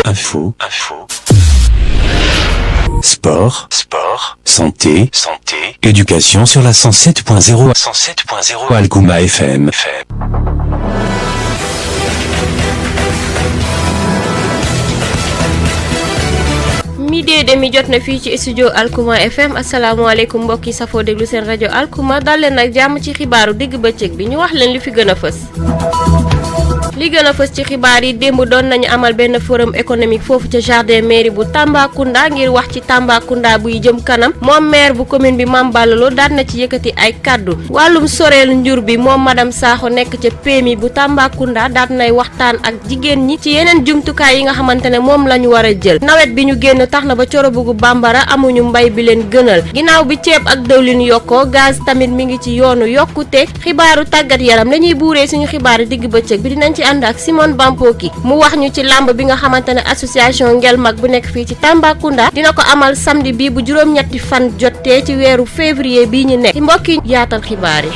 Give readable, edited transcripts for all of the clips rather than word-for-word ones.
Info. Sport, santé, éducation sur la 107.0 alkuma FM. midi demi jot na fii ci studio alkuma FM asalaamaaleykum mbokk yi safoo déglu seen rajo alkuma dal leen nag jàmm ci xibaaru digg bëccëg bi ñu wax leen li fi gën a fës. li gën a fës ci xibaar yi démb doon nañu amal benn forum économique foofu ca jardin mairie bu Tambacounda ngir wax ci Tambacounda buy jëm kanam moom maire bu commune bi Mame Balla Lo daan na ci yëkkati ay kaddu wàllum soreel njur bi moom madame Sakho nekk ca PMI bu Tambacounda daan nay waxtaan ak jigéen ñi ci yeneen jumtukaay yi nga xamante ne moom la ñu war a jël nawet bi ñu génn tax na ba corobugu bambara amuñu mbay bi leen gënal ginnaaw bi ceeb ak dëwlin yokkoo gaz tamit mi ngi ci yoonu yokkute xibaaru tàggat yaram lañuy buuree suñu xibaaru digg bëccëg bi dinañ ci ànd ak Simone bampoky mu wax ñu ci lamb bi nga xamante ne association ngel mag bu nekk fii ci Tambacounda dina ko amal samedi bi bu juróom-ñetti fan jotee ci weeru février bii ñu nekk ci mbokki yaatal xibaar yi.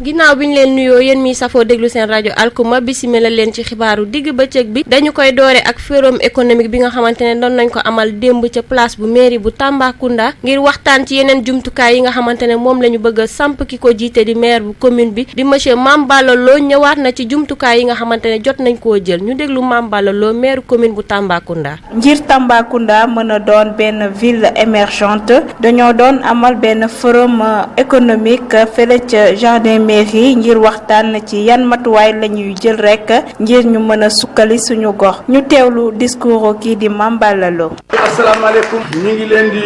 ginnaaw bi ñu leen nuyoo yéen mi safoo déglu seen rajo alkuma bisimila leen ci xibaaru digg bëccëg bi dañu koy doore ak forum économique bi nga xamante ne doon nañ ko amal démb ca place bu mairie bu Tambacounda ngir waxtaan ci yeneen jumtukaay yi nga xamante ne moom la ñu bëgg a samp ki ko jiite di maire bu commune bi di monsieur Mame Balla Lo ñëwaat na ci jumtukaay yi nga xamante ne jot nañ koo jël ñu déglu Mame Balla Lo maire commune bu Tambacounda. ngir Tambacounda mën a doon benn ville émergente dañoo doon amal benn forum économique fële ca jardin ngir waxtaan ci yan matuwaay la ñuy jël rek ngir ñu mën a sukkali suñu gox ñu teewlu discours kii di Mame Balla Lo. asalaamaaleykum ñu ngi leen di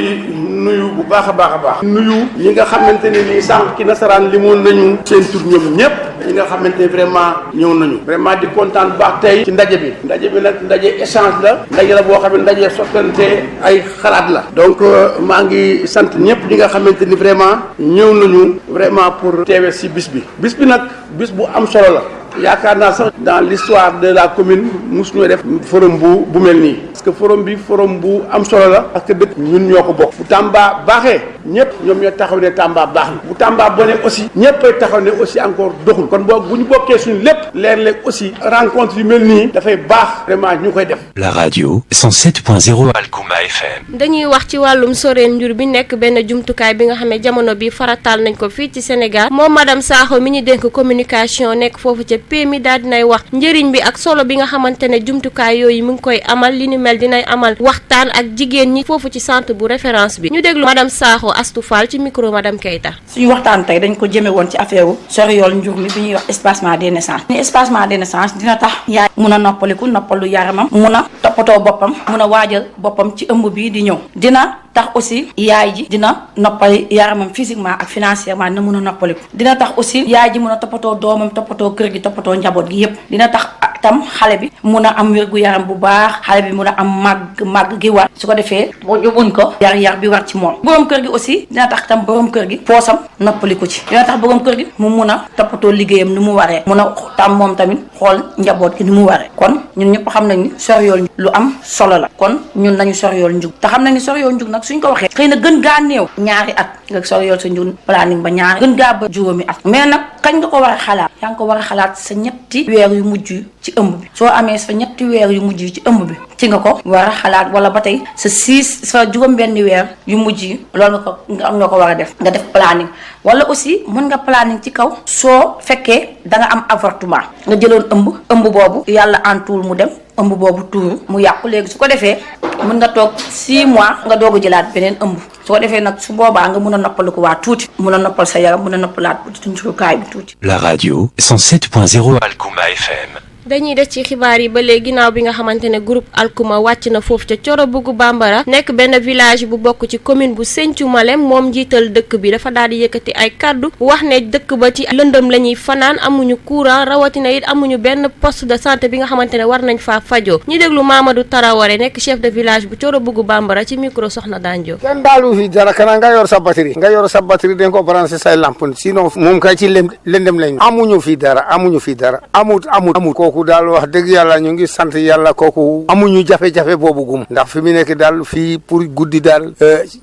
nuyu bu baax a baax nuyu ñi nga xamante ne nii sànq ci nasaraan limoon nañu seen tur ñoom ñëpp ñi nga xamante ne vraiment ñëw nañu vraiment di kontaan bu baax tey ci ndaje bi nag ndaje échange la ndaje la boo xam ne ndaje sottante ay xalaat la donc maa ngi sant ñëpp ñi nga xamante ni vraiment ñëw nañu vraiment pour teewe si bis bi nag bis bu am solo la yaakaar naa sax dans l'histoire de la commune mus ñoo def forum bu mel nii parce que forum bu am solo la parce que dëkk ñun ñoo ko bokk bu Tamba baaxee ñëpp ñoom ñoo taxaw ne Tamba baax na bu Tamba bonee aussi ñëppay taxaw ne aussi encore doxul kon boog bu ñu bokkee suñu lépp léeg-léeg aussi rencontre yu mel nii dafay baax vraiment ñu koy def. La radio 107.0 alkuma FM. dañuy wax ci wàllum soreel njur bi nekk benn jumtukaay bi nga xam ne jamono bi farataal nañ ko fii ci Sénégal moom madame Sakho mi ñu dénk communication nekk foofu ca PMI daal dinay wax njëriñ bi ak solo bi nga xamante ne jumtukaay yooyu mu ngi koy amal li ni mel dinay amal waxtaan ak jigéen ñi foofu ci centre bu référence bi ñu déglu madame Sakho Astou Fall ci micro madame Keita. suñu waxtaan tey dañ ko jëme woon ci affaire wu soriyool njur mi bi ñuy wax espacement des naissances ni espacement des naissances dina tax yaay mun a noppaliku noppalu yaramam mun a toppatoo boppam mun a waajal boppam ci ëmb bii di ñëw dina tax aussi yaay ji dina noppali yaramam physiquement ak financièrement dina mun a noppaliku dina tax aussi yaay ji mun a toppatoo doomam toppatoo kër gi toppatoo njaboot gi yépp dina tax tam xale bi mun a am wérgu yaram bu baax xale bi mun a am màgg gi war su ko defee boo yóbbuñ ko yar bi war ci moom borom kër gi aussi dina tax tam borom kër gi poosam noppaliku ci dina tax borom kër gi mu mun a toppatoo liggéeyam ni mu waree mun a tam moom tamit xool njaboot gi ni mu waree kon ñun ñëpp xam nañ ni soriyool lu am solo la kon ñun nañu soriyool njug te xam nañ ni soriyool njug nag suñ ko waxee xëy na gën gaa néew ñaari at nga soriyool sa njug planning ba ñaari gën gaa ba juróomi at mais nag kañ nga ko war a xalaat yaa ngi ko war a xalaat sa ñetti weer yu mujj ci ëmb bi soo amee sa ñetti weer yu mujj ci ëmb bi ci nga ko war a xalaat wala ba tey sa juróom-benni weer yu mujj yi loolu nga ko war a def nga def planning wala aussi mën nga planning ci kaw soo fekkee da nga am avortement nga jëloon ëmb boobu yàlla antuwul mu dem ëmb boobu tuuru mu yàqu léegi su ko defee mën nga toog 6 mois nga doog a jëlaat beneen ëmb su ko defee nag su boobaa nga mun a noppalu ko waa tuuti mun a noppal sa yaram mun a noppalaat njurukaay bi tuuti. La radio 107.0 alkuma FM. dañuy des ci xibaar yi ba léegi ginnaaw bi nga xamante ne groupe alkuma wàcc na foofu ca corobugu bambara nekk benn village bu bokk ci commune bu Sinthiou Malem moom njiital dëkk bi dafa daal di yëkkati ay kaddu wax ne dëkk ba ci lëndëm la ñuy fanaan amuñu courant rawatina it amuñu benn poste de santé bi nga xamante ne war nañ faa fajoo ñu déglu Mamadou Taraware nekk chef de village bu corobugu bambara ci micro Sokhna dandio. kenn daalu fi dara kana nga yor sa batterie den ko branché say lampe sinon moom kay ci lëndëm lañ amuñu fi dara amut ko kooku daal wax dëgg yàlla ñu ngi sant yàlla kooku amuñu jafe-jafe boobu gum ndax fi mu nekk daal fii pour guddi daal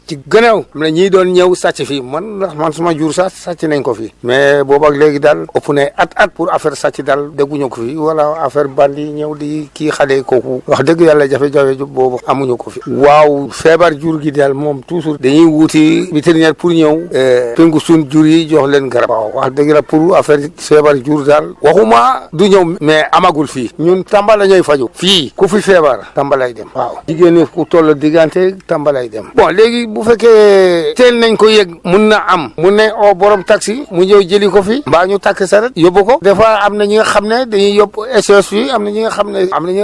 ci gënaaw am na ñii doon ñëw sàcc fii man suma jur sax sàcc nañ ko fi mais boobu ak léegi daal ëpp na at pour affaire sàcc daal dégguñu ko fi wala affaire bandi ñëw di kii xale kooku wax dëgg yàlla jafe-jafe boobu amuñu ko fi. waaw feebar jur gi daal moom toujours dañuy wuti vétérinaire pour ñëw pengu suñ jur yi jox leen garab. waaw wax dëgg la pour affaire feebar jur daal waxuma du ñëw mais amagul fii ñun Tamba la ñooy faju fii ku fi feebar Tamba lay dem. waaw jigéen ñi ku toll diggante Tamba lay dem. bon léegi bu fekkee teel nañ ko yëg mun na oo borom taxi mu ñëw jëli ko fi mbaa ñu takk saret yóbbu ko des fois am na ñi nga xam ne dañuy yóbbu SOS fii am na ñi nga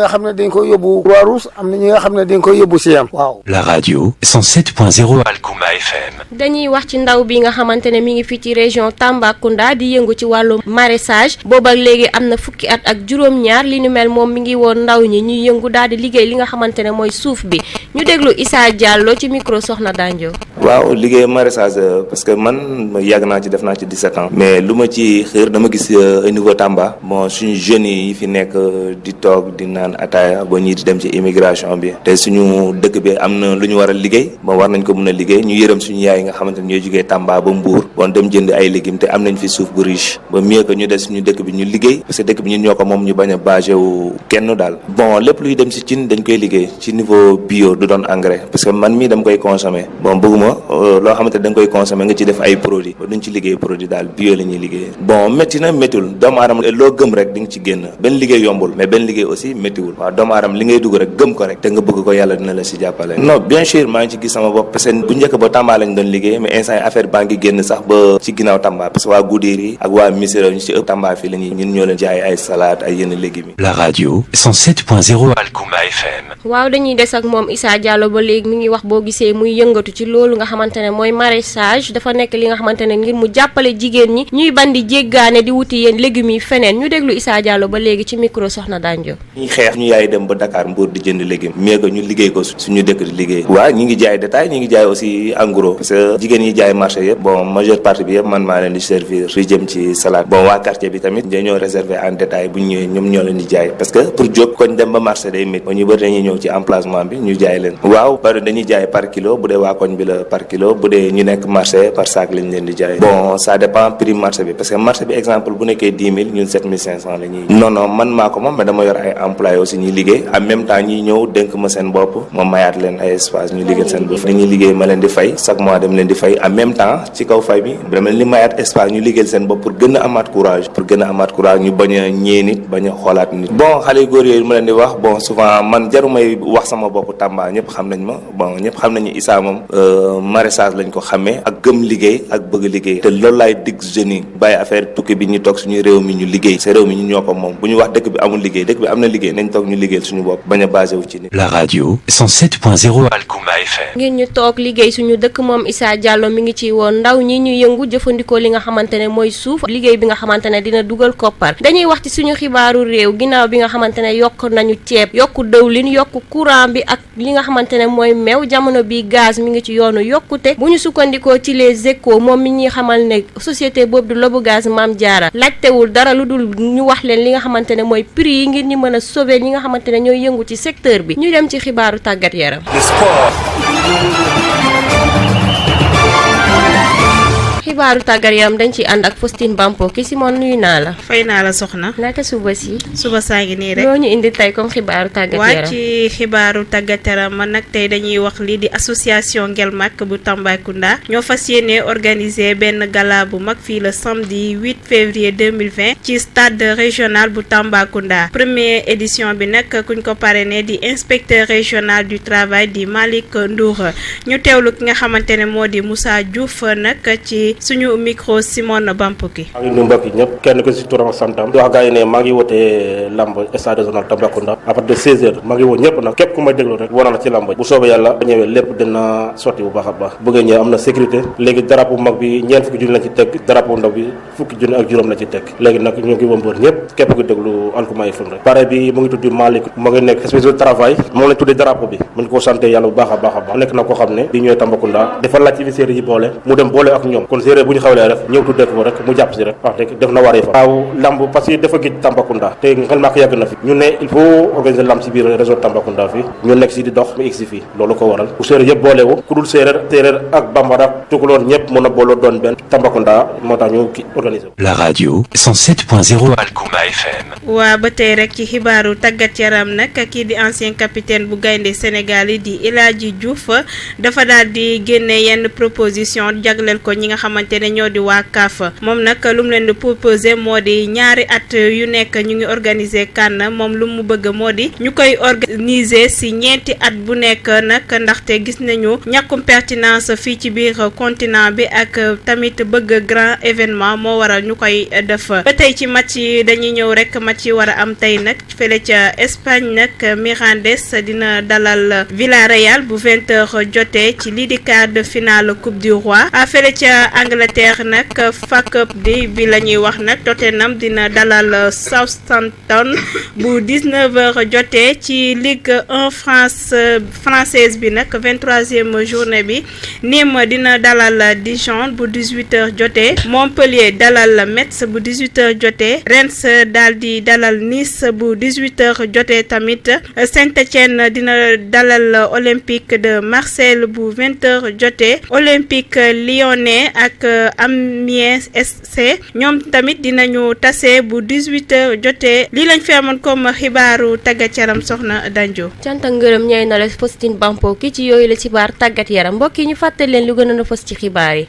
xam ne dañ koy yóbbu Croix-Rouge am na ñi nga xam ne dañ koy yóbbu Siyam. waaw La radio 107.0 Alkuma FM. dañuy wax ci ndaw bi nga xamante ne mi ngi fii ci région Tambacounda di yëngu ci wàllu maraîchage boobu ak léegi am na fukki at ak juróom-ñaar li nu mel moom mi ngi woon ndaw ñi ñuy yëngu daal di liggéey li nga xamante ne mooy suuf bi ñu déglu Issa Diallo ci micro Sokhna dandio. waaw liggéey maraîchage parce que man yàgg naa ci def naa ci 17 ans mais lu ma ci xër dama gis au niveau Tamba bon suñu jeunes yi fi nekk di toog di naan ataaya ba ñii di dem ci immigration bi te suñu dëkk bi am na lu ñu war a liggéey bon war nañ ko mën a liggéey ñu yërëm suñu yaay yi nga xamante ne ñooy jógee Tamba ba Mbour bon dem jënd ay légumes te am nañ fi suuf bu riche ba mieux que ñu des suñu dëkk bi ñu liggéey parce que dëkk bi ñun ñoo ko moom ñu bañ a basé wu kenn daal bon lépp luy dem ci cin dañ koy liggéey ci niveau bio du doon engrais parce que man mii dama koy consommer bon bëgguma loo xamante ne da nga koy consommer nga ci def ay produits ba duñ ci liggéey produit daal bio la ñuy liggéey bon métti na méttiwul doomu aadama loo gëm rek di nga ci génn benn liggéey yombul mais benn liggéey aussi méttiwul waaw doomu aadama li ngay dugg rek gëm ko rek te nga bëgg ko yàlla dina la si jàppale non bien sûr maa ngi ci gis sama bopp parce que bu njëkk ba Tamba lañ doon liggéey mais instant yi affaire baa ngi génn sax ba ci ginnaaw Tamba parce que waa Goudiri ak waa Missirah ñu ci ëpp Tamba fii la ñun ñoo leen jaay ay salade ay yenn légumes. La radio 107.0 Alkuma FM. waaw dañuy des ak moom Issa Diallo ba léegi mi ngi wax boo gisee muy yëngatu ci loolu nga xamante ne mooy maraîchage dafa nekk li nga xamante ne ngir mu jàppale jigéen ñi ñuy bandi jéggaane di wuti yéen légumes yi feneen ñu déglu Issa Diallo ba léegi ci micro Sokhna dandio. ñuy xeex ñu yaay dem ba Dakar Mbour di jënd légumes mieux que ñu liggéey ko suñu dëkk di liggéey waaw ñi ngi jaay détail ñi ngi jaay aussi en gros parce que jigéen yi jaay marché yëpp bon majeure partie bi yëpp man maa leen di servir di jëm ci salade bon waa quartier bi tamit dañoo réservé en détail bu ñu ñëwee ñoom ñoo leen di jaay parce que pour jóg koñ dem ba marché day métti ba ñu bëri dañuy ñëw ci emplacement bi ñu jaay leen waaw bari dañuy jaay par kilo bu dee waa koñ bi la par kilo bu dee ñu nekk marché par sac lañ leen di jaay bon ça dépend prix marché bi parce que marché bi exemple bu nekkee 10 000 ñun 7500 la ñuy non man maa ko moom mais dama yor ay employés aussi ñuy liggéey en même temps ñuy ñëw dénk ma seen bopp ma mayaat leen ay espace ñu liggéey seen bopp dañuy liggéey ma leen di fay chaque mois dem leen di fay en même temps ci kaw fay bi dama leen di mayaat espace ñu liggéeyal seen bopp pour gën a amaat courage ñu bañ a ñee nit bañ a xoolaat nit bon xale yu góor yooyu ma leen di wax bon souvent man jarumay wax sama bopp Tamba ñëpp xam nañ ma bon ñëpp xam nañu Issa moom maraîchage lañ ko xamee ak gëm liggéey ak bëgg liggéey te loolu laay dig jeunes yi bàyyi affaire tukki bi ñu toog suñu réew mi ñu liggéey sa réew mi ñu ñoo ko moom bu ñu wax dëkk bi amul liggéey dëkk bi am na liggéey nañ toog ñu liggéeyal suñu bopp bañ a basé wu ci nit. La radio 107.0 Alkuma FM. ngir ñu toog liggéey suñu dëkk moom Issa Diallo mi ngi ci woon ndaw ñi ñu yëngu jëfandikoo li nga xamante ne mooy suuf liggéey bi nga xamante ne dina dugal koppar dañuy wax ci suñu xibaaru réew ginnaaw bi nga xamante ne yokk nañu ceeb yokku dëwlin yokku courant bi ak li nga xamante ne mooy meew jamono bi gaz mi ngi ci yoonu yokkute bu ñu sukkandikoo ci les échos moom mi ñuy xamal ne société boobu du lobu gaz Maam Jaara laajtewul dara lu dul ñu wax leen li nga xamante ne mooy prix yi ngir ñu mën a sauver ñi nga xamante ne ñooy yëngu ci secteur bi ñu dem ci xibaaru tàggat yaram. xibaaru tàggat yaram dañ ci ànd ak Faustine bampoky Simone nuyu naa la. fay naa la Sokhna. naka suba si. suba saa ngi nii rek. loo ñu indi tey comme xibaaru tàggat yaram. waa ci xibaaru tàggat yaram man nag tey dañuy wax lii di association Ngelmak bu Tambacounda ñoo fas yéene organiser benn gala bu mag fii le samedi 8 février 2020 ci stade régional bu Tambacounda première édition bi nag kuñ ko parrainé di inspecteur régional du travail di Malick Ndour ñu teewlu ki nga xamante ne moo di Moussa Diouf nag ci suñu micro Simone bampoky. maa ngi nuyu mbokk yi ñëpp kenn ko si turam santam di wax gars yi ne maa ngi wootee lamb stade régional Tambacounda à partir de 16h maa ngi woo ñëpp nag képp ku may déglu rek woo na la ci lamb bu soobee yàlla ba ñëwee lépp dina sotti bu baax a baax bëggee ñëw am na sécurité léegi drapeau mag bi ñeent fukki junni la ci teg drapeau ndaw bi fukki junni ak juróom la ci teg léegi nag ñu ngi wëmbër ñëpp képp ku déglu Alkuma FM rek pare bi mu ngi tuddi Malick mu ngi nekk espèce de travail moom lañ tuddi drapeau bi mu ngi ko santé yàlla bu baax a baax a baax nekk na koo xam ne di ñëwee Tambacounda dafa laaj ci yi boole mu dem boole ak ñoom kon séeréer bu ñu xawlee rek ñëw tuddee ko rek mu jàpp si rek wax dëgg def na waree fa waaw lamb parce que dafa gëj Tambacounda te xel maa ko yàgg na fi ñu ne il faut organiser lamb si biir région Tambacounda fii ñu nekk si di dox mu egsi fii loolu ko waral bu séeréer yëpp boolewu ku dul séeréer ak bambara tukulóor ñëpp mën a booloo doon benn Tambacounda moo tax ñu organiser La radio 107.0 Alkuma FM. waa ba tey rek ci xibaaru tàggat yaram nag kii di ancien capitaine bu gaynde Sénégal yi di El Hadji Diouf dafa daal di génne yenn proposition jagleel ko ñi nga xamante ne ñoo di waa CAF moom nag lu mu leen di proposé moo di ñaari at yu nekk ñu ngi organiser CAN moom lu mu bëgg moo di ñu koy organiser si ñeenti at bu nekk nag ndaxte gis nañu ñàkkum pertinence fii ci biir continent bi ak tamit bëgg grand événement moo waral ñu koy def ba tey ci match yi dañuy ñëw rek match yi war a am tey nag fële ca Espagne nag Mirandés dina dalal Villarreal bu 20h jotee ci lii di quart de finale Coupe du Roi fële ca Angleterre nag FA Cup bi la ñuy wax nag Tottenham dina dalal Southampton bu 19h jotee ci Ligue 1 française bi nag 23e journée bi Nîmes dina dalal Dijon bu 18h jotee Montpellier dalal Metz bu 18h jotee Reims daal di dalal Nice bu 18h jotee tamit Saint-Étienne dina dalal Olympique de Marseille bu 20h jotee Olympique Lyonnais ak Amiens SC ñoom tamit dinañu tase bu 18h jotee lii lañ fi amoon comme xibaaru tàggat yaram soxna Dandio. cant ak ngërëm ñooy na la postin bampoky ci yooyu la xibaar tàggat yaram mbokk yi ñu fàttali leen lu gën a fës ci xibaar yi.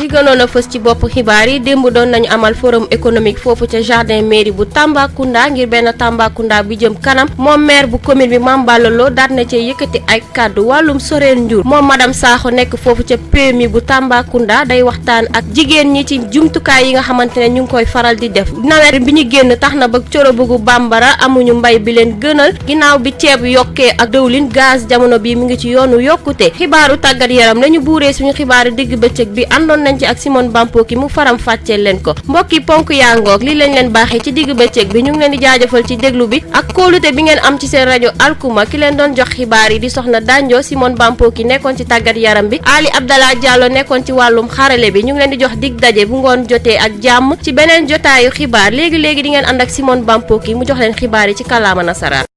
li gënoon a fës ci bopp xibaar yi démb doon nañu amal forum économique foofu ca jardin mairie bu Tambacounda ngir benn Tambacounda bi jëm kanam moom maire bu commune bi Mame Balla Lo daat na cee yëkkati ay kàddu wàllum soreel njur moom madame Sakho nekk foofu ca PMI bu Tambacounda day waxtaan ak jigéen ñi ci jumtukaay yi nga xamante ne ñu ngi koy faral di def nawet bi ñu génn tax na ba corobugu bambara amuñu mbay bi leen gënal ginnaaw bi ceeb yokkee ak dëwlin gaz jamono bi mi ngi ci yoonu yokkute xibaaru tàggat yaram lañu buuree suñu xibaaru digg bëccëg bi àndoon nañ ci ak Simone bampoky mu faram fàcceel leen ko mbokki ponk yaa ngoog lii lañ leen baaxee ci digg bëccëg bi ñu ngi leen di jaajëfal ci déglu bi ak kóolute bi ngeen am ci seen rajo Alkuma ki leen doon jox xibaar yi di soxna dandio Simone bampoky nekkoon ci tàggat yaram bi Ali Abdallah Diallo nekkoon ci wàllum xarale bi ñu ngi leen di jox dig daje bu ngoon jotee ak jàmm ci beneen jotaayu xibaar léegi di ngeen ànd ak Simone bampoky mu jox leen xibaar yi ci kàllaama nasaraan